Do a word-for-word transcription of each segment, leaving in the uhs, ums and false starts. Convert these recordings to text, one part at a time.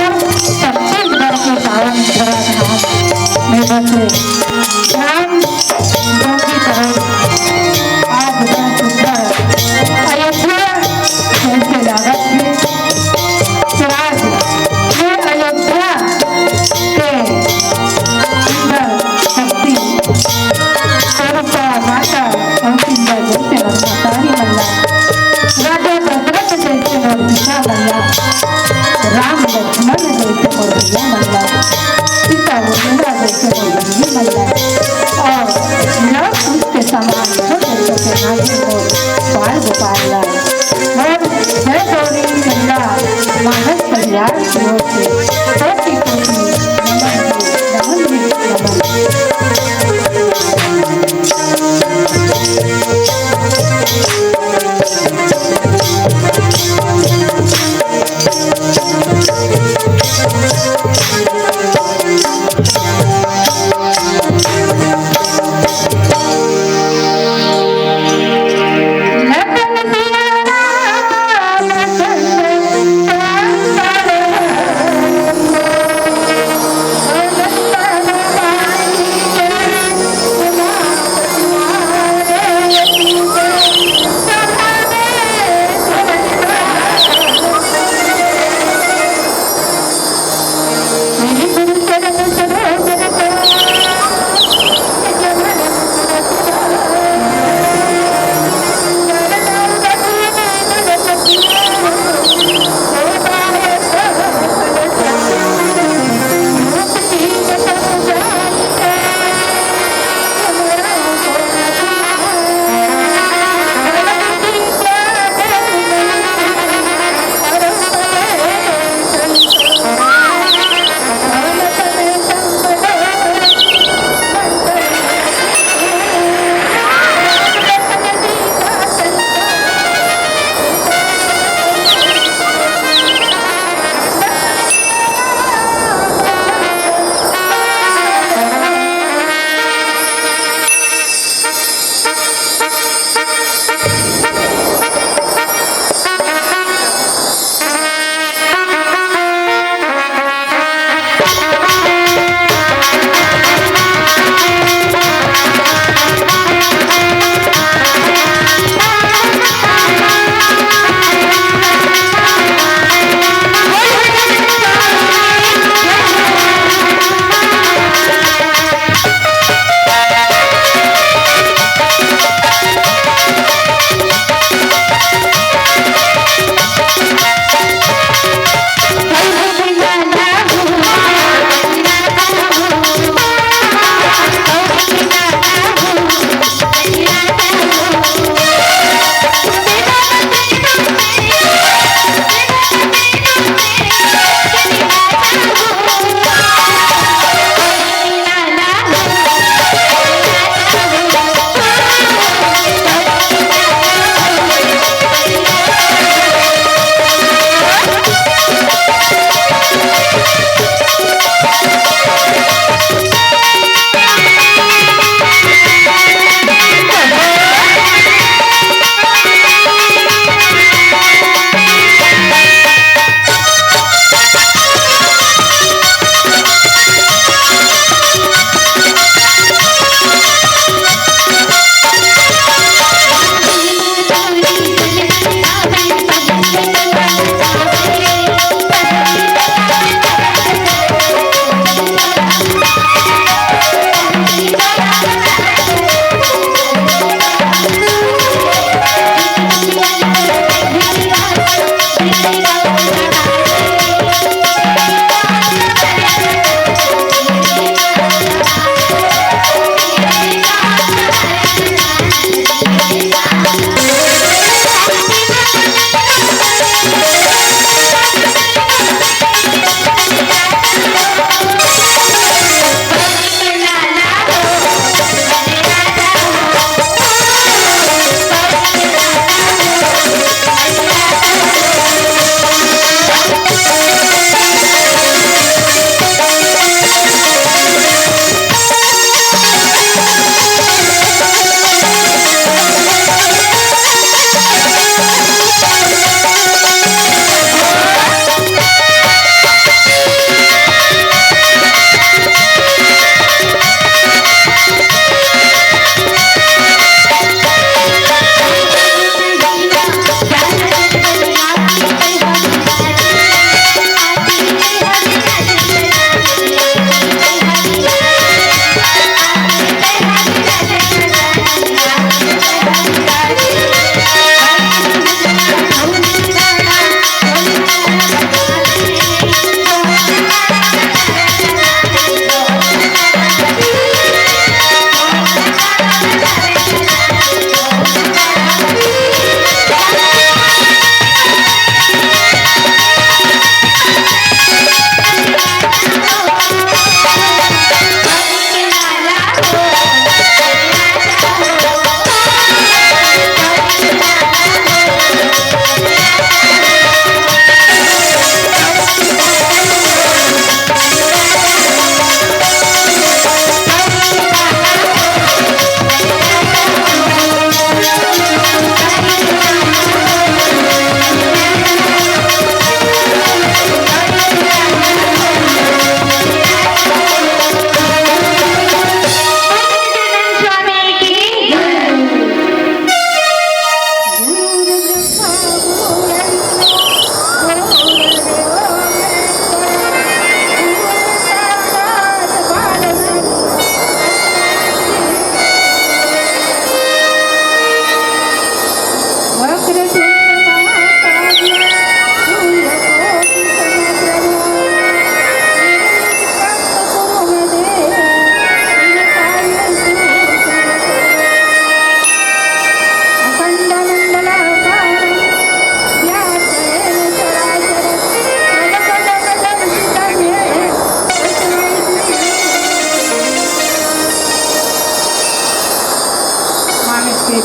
छत्तीसगढ़ के पावन धरा धाम में बसे राम जन्म की तरह आज मैं सुंदर अयोध्या जैसे लागत है। तो आज ये अयोध्या के सुंदर शक्ति स्वरूपा माता कौशिल्या जैसे मोर महतारी मल्ला, राजा दशरथ जैसे मोर पिता मल्ला, राम लक्ष्मण जैसे मोर भैया मल्ला, सीता उर्मिला जैसे मोर बहिनी मल्ला, और लव कुश के समान छोटे छोटे नाती मोर बाल गोपाल ला। मोर जय गौरी मल्ला मानस परिवार की ओर से कोटि कोटि नमन, नमन, नमन।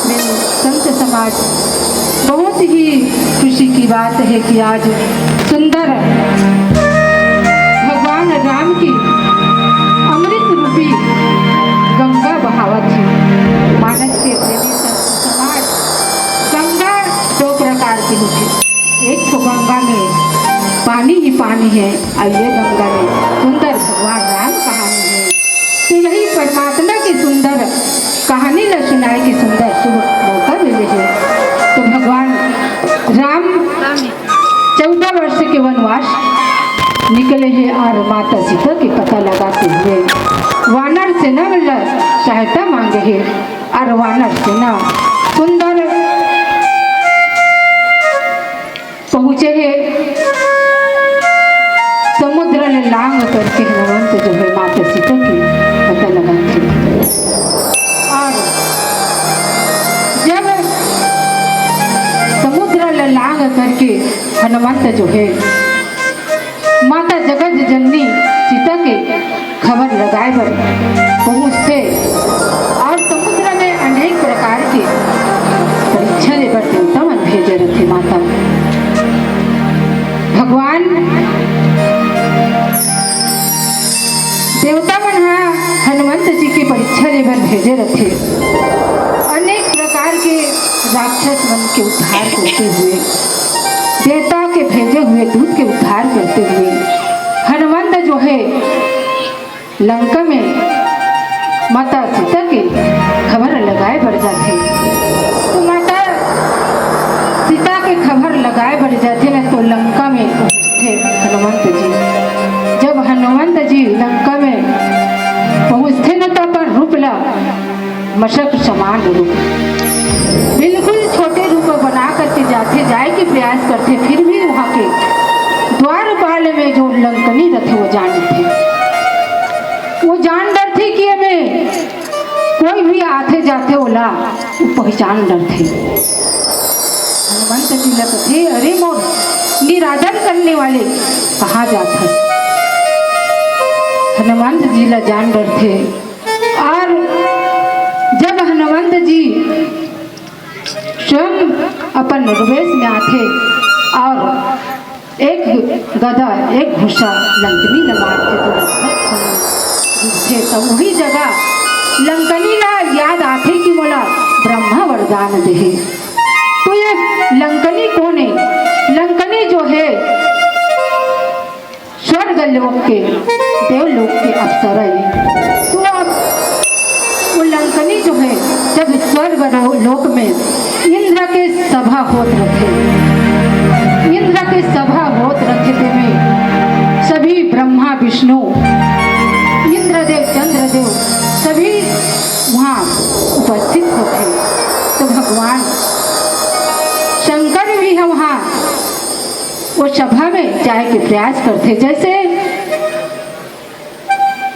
संत समाज, बहुत ही खुशी की बात है कि आज सुंदर भगवान राम की अमृत रूपी गंगा बहावत है। मानस के प्रेमी संत समाज, गंगा दो प्रकार की होती। एक तो गंगा में पानी ही पानी है, और ये गंगा में सुंदर भगवान राम कहानी है। तो यही परमात्मा की सुंदर कहानी ला सुनाए की सुंदर शुभ मौका मिले है। तो भगवान राम चौदह वर्ष के वनवास निकले हैं और माता सीता के पता लगाते हुए वानर सेना वाला सहायता मांगे है और वानर सेना सुंदर पहुंचे हैं। समुद्र ले लांग करके हनुमंत जो है माता सीता की पता लगाते हैं। और जब समुद्र ले लांग करके हनुमंत जो है माता जगत जननी सीता के खबर लगाए बर पहुंचथे और समुद्र में अनेक प्रकार के परीक्षा ले बर देवता मन भेजे रथे माता। भगवान देवता मन हा हनुमंत जी के परीक्षा ले बर भेजे रथे। अनेक प्रकार के राक्षस मन के उद्धार करते हुए, देवता के भेजे हुए दूत के उद्धार करते हुए हनुमंत जो है लंका में माता सीता के खबर लगाए बर जाथे। तो माता सीता के खबर लगाए बर जाथे ना, तो लंका में पहुंचथे हनुमंत जी। जब हनुमंत जी लंका में पहुंचथे ना, तो अपन रूप ला मशक समान रूप, बिल्कुल छोटे रूप बना करके जाथे, जाए के प्रयास करथे, फिर भी वहाँ के द्वारपाल में जो लंकनी रथे वो जान लेथे। वो जान डरथे कि एमे कोई भी आथे जाथे ओला वो पहचान डरथे। हनुमंत जी ला कथे, "अरे मोर निरादर करने वाले, कहाँ जात हस?" हनुमंत जी ला जान डरथे। और जब हनुमंत जी स्वयं अपन निर्वेश में आथे और एक गदा, एक घुसा लंकनी ल मारथे, तो लगभग गिरथे। तो वही जगह लंकनी ला याद आथे कि मोला ब्रह्मा वरदान देहे। तो ये लंकनी कौन है? लंकनी जो है स्वर्ग लोक के, देवलोक के अप्सरा है। तो अब वो लंकनी जो है, जब स्वर्ग लो-, लोक में इंद्र के सभा होत रथे, इंद्र के सभा होत रथे, तेमे सभी ब्रह्मा, विष्णु, इंद्रदेव, चंद्रदेव, सभी वहाँ उपस्थित होते। तो भगवान शंकर भी है वहाँ वो सभा में जाए के प्रयास करथे। जैसे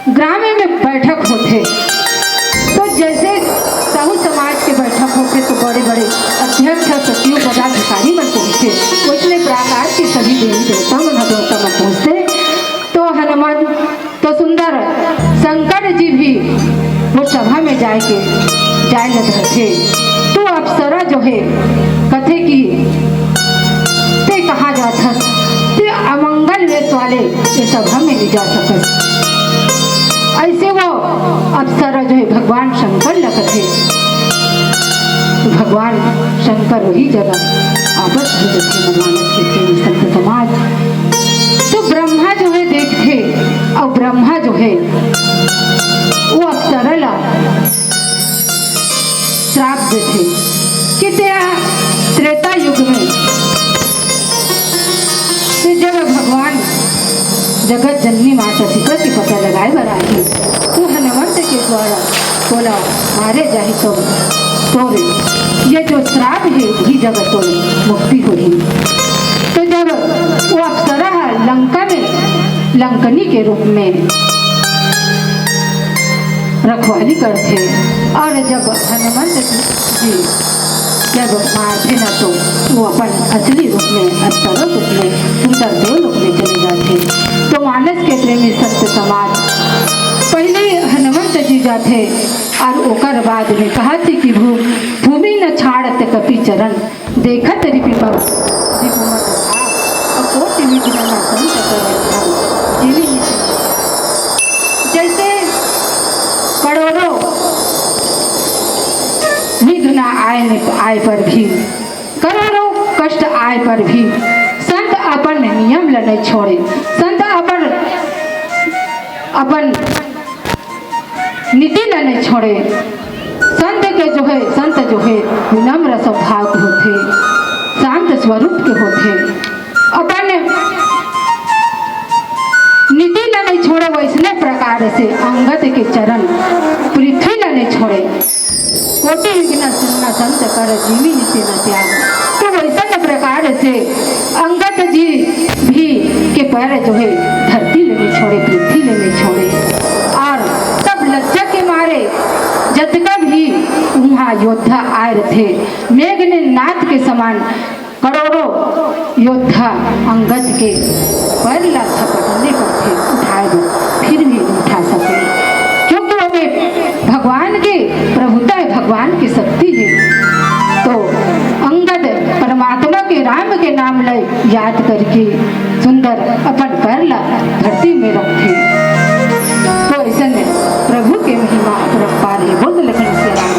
ग्राम में बैठक होथे, तो जैसे साहू समाज के बैठक होथे, तो बड़े-बड़े अध्यक्ष, सचिव, पदाधिकारी मन पहुंचथे, वैसने प्रकार के सभी देवी देवता मन, देवता मन पहुंचथे। तो हनुमान तो सुंदर शंकर जी भी वो सभा में जाए के, जाए ल धरथे। तो अप्सरा जो है कथे कि ते कहाँ जात हस, ते अमंगल वेश वाले ये सभा में नहीं जा सकस। ऐसे वो अप्सरा जो है भगवान शंकर ल कथे। तो भगवान शंकर वही जगह आपस हो जाते हैं भगवान के प्रेमी संत समाज। तो ब्रह्मा जो है देखथे, और ब्रह्मा जो है वो अप्सरा ला श्राप देथे कि ते त्रेता युग में, तो जब भगवान जगत जननी माता सीता के पता लगाए बर आही, तो हनुमंत के द्वारा तोला मारे जाही, तो तोरे ये जो श्राप है, वही जगह तोरे मुक्ति होही। तो जब वो अप्सरा है लंका में लंकनी के रूप में रखवाली करथे, और जब हनुमंत जी जब मारथे न, तो वो अपन असली रूप में, अप्सरा रूप में, सुंदर देव लोक में चले जाथे। तो मानस के प्रेमी संत समाज, पहले हनुमंत जी जाथे और ओकर बाद में कहाथे कि भू-, भी न छाड़त कपि चरण, देखत रिपु मग, रिपु मग भाग, अकोटि विघ्न न संत करत भाग। जीवी निति। जैसे करोड़ों विघ्न आए न, आए पर भी, करोड़ों कष्ट आए पर भी संत अपन नियम ल नहीं छोड़े। संत अपन, अपन नीति ल नहीं छोड़े। संत के जो है, संत जो है, विनम्र स्वभाव के होथे, शांत स्वरूप के होथे। अपन नीति ल नहीं छोड़े, वैसने प्रकार से अंगद के चरण पृथ्वी ल नहीं छोड़े। कोटि विघ्न न संत कर, जीवी निति न त्याग। तो वैसन प्रकार से अंगद जी भी के पैर जो है धरती ल नहीं छोड़े, पृथ्वी ल नहीं छोड़े। और सब लज्जा के मारे जतका भी उहाँ योद्धा आए रथे, मेघनाद के समान करोड़ों योद्धा अंगद के पैर ला थपटने करथे उठाए बर, फिर भी नइ उठा सके, क्योंकि ओमे भगवान के प्रभुता हे, भगवान के शक्ति हे। तो अंगद परमात्मा के, राम के नाम ल याद करके सुंदर अपन पैर ला धरती में रखथे। तो ऐसे में प्रभु के महिमा अपरंपार हे। बोल लखन सिया राम।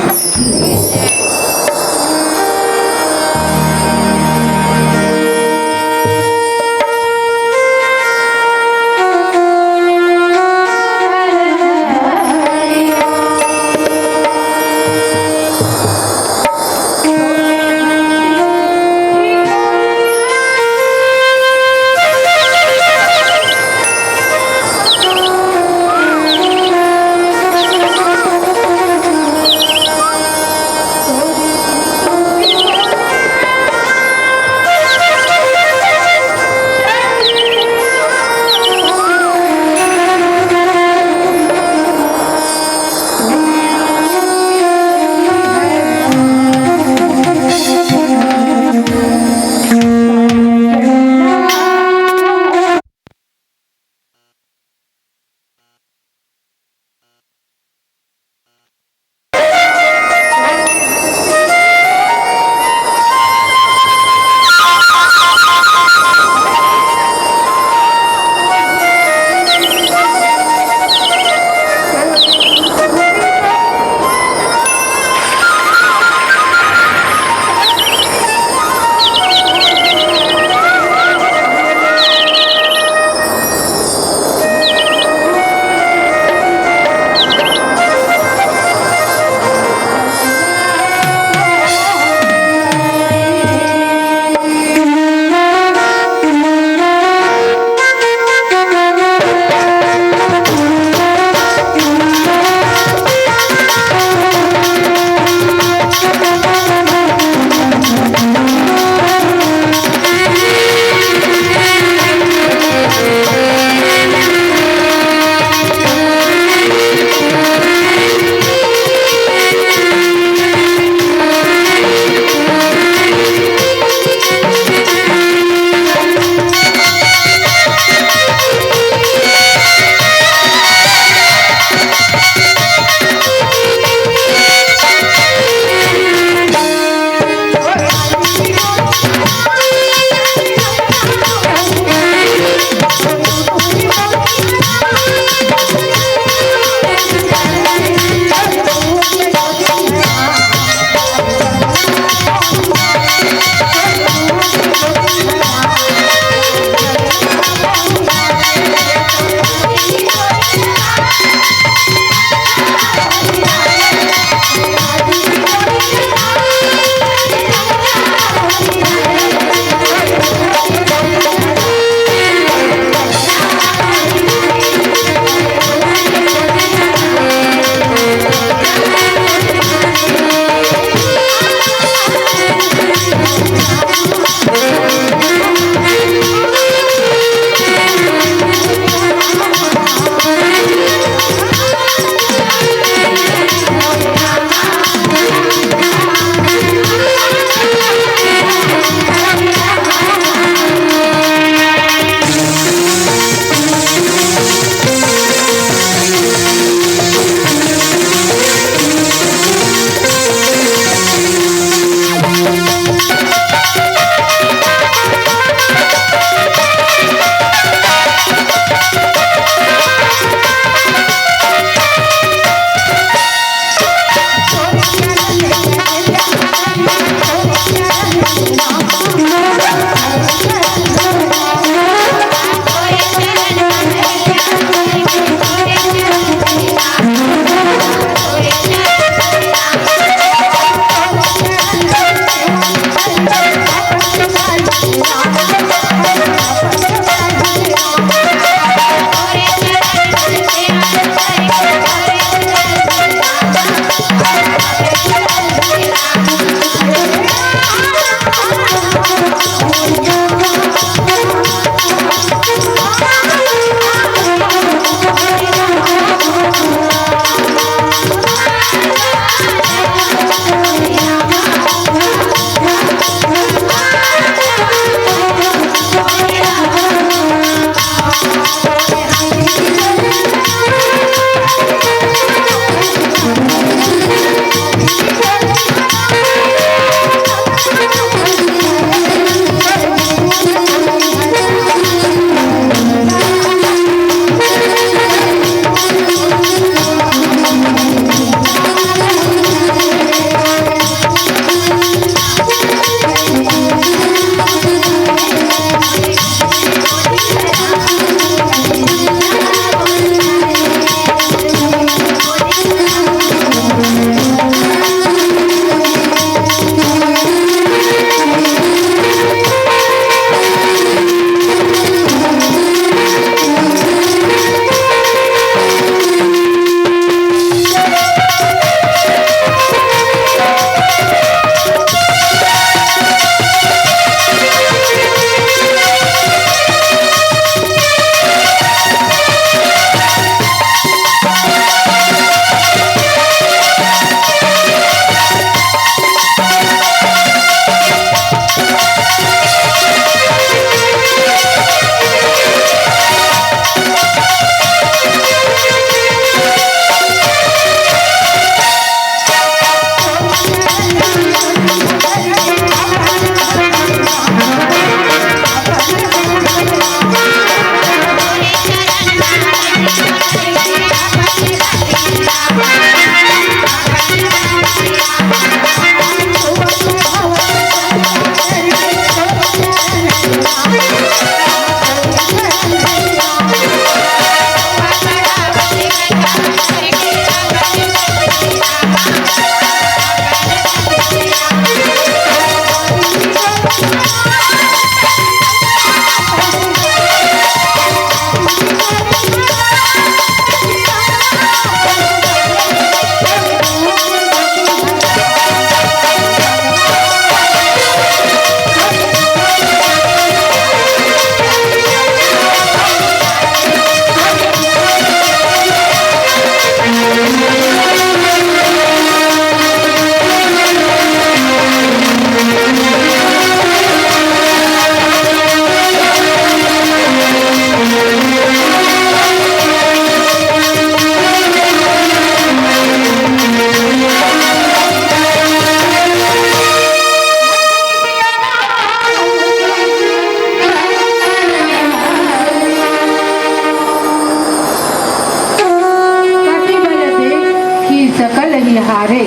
अरे,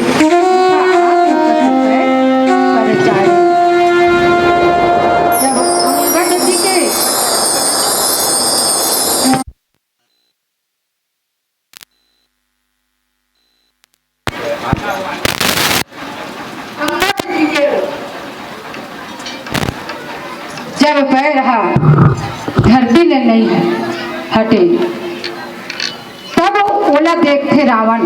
जब अंगद जी के जब पैर हा धरती ले नइ हटे, तब ओला देखथे रावण।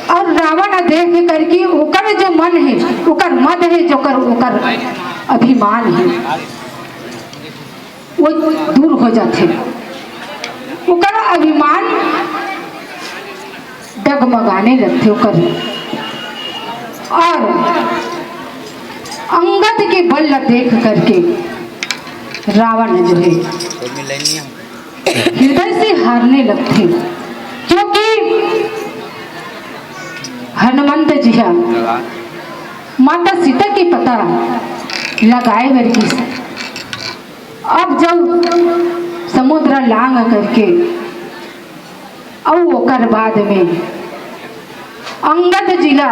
अउ रावण देख करके ओकर जो मन हे, ओकर मद हे, जोकर ओकर अभिमान हे, वो दूर हो जाथे। ओकर अभिमान डगमगाने लगथे ओकर। अउ अंगद के बल ला देख करके रावण जो हे, हृदय से हारने लगथे, क्योंकि हनुमंत जी हा माता सीता के पता लगाए बर गिस। अब जब समुद्र लांग करके अउ ओकर बाद में अंगद जी ला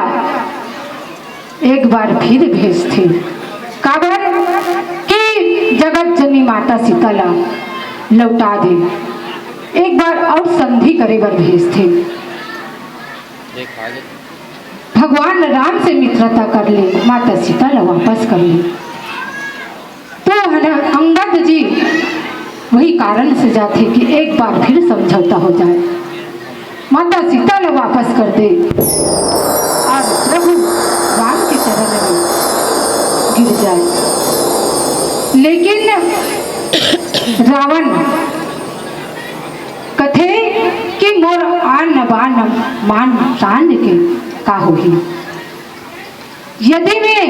एक बार फिर भेजथे, काबर कि जगत जननी माता सीता ला लौटा दे, एक बार अउ संधि करे बर भेजथे। भगवान राम से मित्रता कर ले, माता सीता ला वापस कर ले। तो हन-, अंगद जी वही कारण से जाथे कि एक बार फिर समझौता हो जाए, माता सीता ला वापस कर दे अउ प्रभु राम के चरण में गिर जाए। लेकिन रावण कथे कि मोर आन बान मान शान के का होही। यदि मैं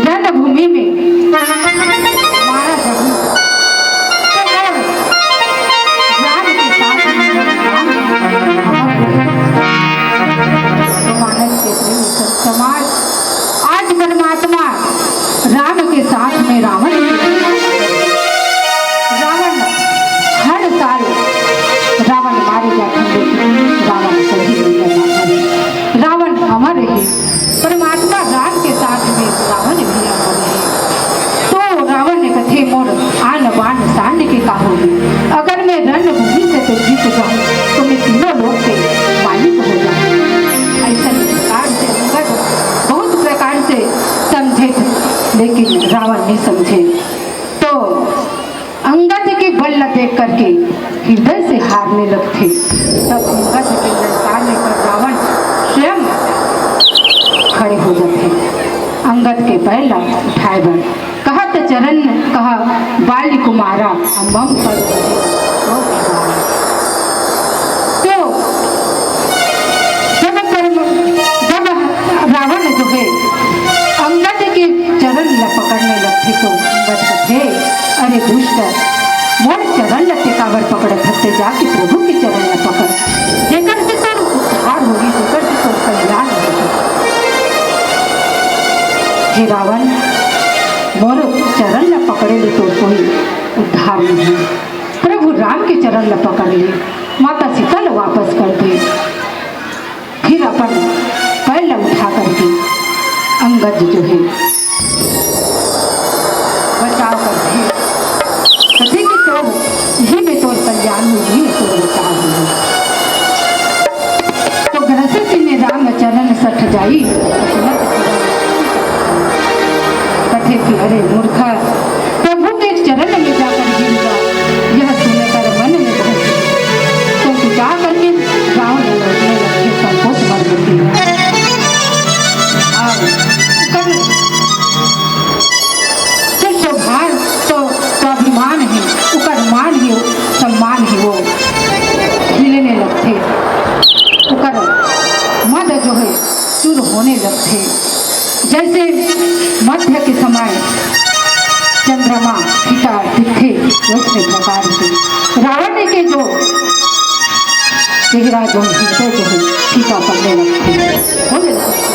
रणभूमि में मारा जाऊं, तो मैं राम के साथ में राम के साथ में अमर रहूंगा। तो मानस के प्रेमी संत समाज, आज परमात्मा राम के साथ में रावण भी है। रावण हर साल रावण मारे जाथे, लेकिन रावण कभी नहीं मरना है। रावण अमर है। परमात्मा राम के साथ में रावण भी अमर है। तो रावण ने कथे, मोर आन बान शान के का होही? अगर मैं रणभूमि से तो जीत जाऊं, तो मैं तीनों लोक के मालिक हो जाऊं। ऐसा प्रकार से अंगद बहुत प्रकार से समझे थे, लेकिन रावण नहीं समझे। तो अंगद के बल ला देख करके हृदय से हारने लगथे। तब अंगद के ललकारने पर रावण स्वयं खड़े हो जाथे, अंगद के पैर ला उठाए बर। कहत चरण कहा बाल कुमारा, अम्बम पर। तो जब कर्म, जब रावण जो है अंगद के चरण ला पकड़ने लगथे, तो अंगद कथे, अरे दुष्ट, मोर चरण ला ते काबर पकड़त हस? ते जाके प्रभु के चरण ला पकड़, जेकर से तोर उद्धार होही, जेकर से तोर कल्याण होही। हे रावण, मोर चरण ला पकड़े ले तोर कोई उद्धार नहीं। प्रभु राम के चरण ला पकड़ ले, माता सीता ला वापस कर दे। फिर अपन पैर ला उठा करके अंगद जो है बचाव करथे, कथे कि तोर इही में तोर कल्याण होही, इही में तोर बचाव होही। तो ग्रसित ने राम चरण सठ जाई, सुनत कथे कि अरे मूर्खा, प्रभु के चरण में जाकर गिर जा। यह सुनकर मन में बहुत संकुचा करके रावण लौटने लगे, संकोच भर होती है। और कर जो स्वभाव, स्व-, स्वाभिमान है, ओकर मान है, सम्मान है, वो हिलने लगथे, ओकर मद जो है चूर होने लगथे। जैसे मध्य के समय चंद्रमा फीका दिखथे, वैसने प्रकार से रावण के जो चेहरा जो हृदय जो है फीका पड़ने लगथे, होने लगथे।